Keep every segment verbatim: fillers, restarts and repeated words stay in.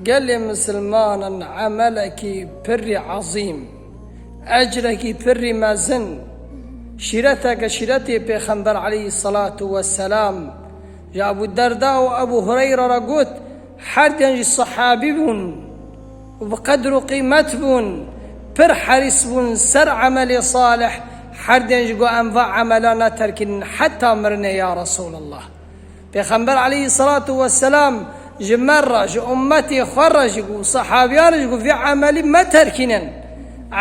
Gelê misilmanan emelekî pirrî ezîm, ecrekî pirrî mezin, şîreteke şîretê Pêxember aleyhisselatu vesselam ji Ebû Derda û Ebû Hureyre re got, her duyên jî sehabî bûn û bi qedr û qîmet bûn, pir herîs bûn ser emelê salih, her duyên jî got, em va emela neterkînin heta mirinê ya Resulallah. Pêxember aleyhisselatu vesselam ji me re, ji ummetê xwe re jî got, sehabiyan jî got, vê emelî meterkînin.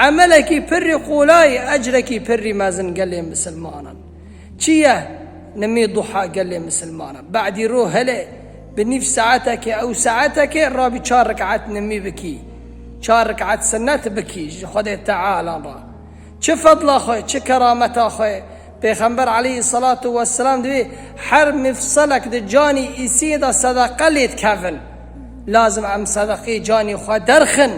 Emelekî pirrî qolay, ecrekî pirrî mezin gelê misilmanan. Çi ye? Nimî duha gelê misilmanan. Badî rû hilê, bi nîv saetekê ew saetekê rabî çar rekat nimî bikî. Çar rekat sunnet bikî ji Xwedê Teala re. Çi fedla xwe, çi kerameta xwe. Pêxember aleyhisselatu vesselam divê her mifselek di canî îsî de sedeqe lê dikevin. Lazim em sedeqê canî xwe derxin.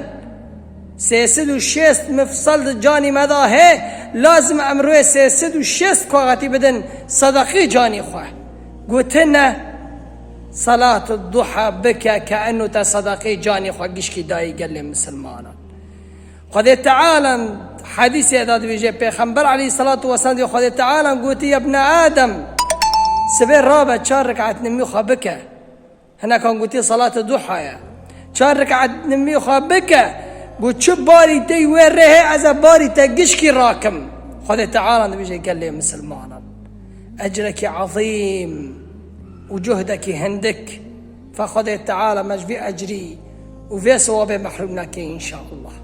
Sê sed û şêst mifsel di canî me de hê, lazim em rûyê sê sed û şêst kaxetî bidin sedeqê canî xwe. Gotine, salat duha bike ke eno te sedeqê canî xwe gişkî dayî gelê misilmanan. Xwedê Teala hedîsê de dibêje, Pêxember aleyhisselatu vesselam dibê Xwedê Teala gotî, ya bne Adem, sibê rabe çar rekat nimî xwe bike. Hinekan gotî salat duha ye. Çar rekat nimî xwe bike. Got çi barî tey wê rê hê ez ê barî te gişkî rakim. Xwedê Teala dibêje gelê misilmanan. Ecrekî ezîm û cuhdekî hindik. Fe Xwedê Teala me ji vî ecrî û vê sewabê mehrûm neke înşallah.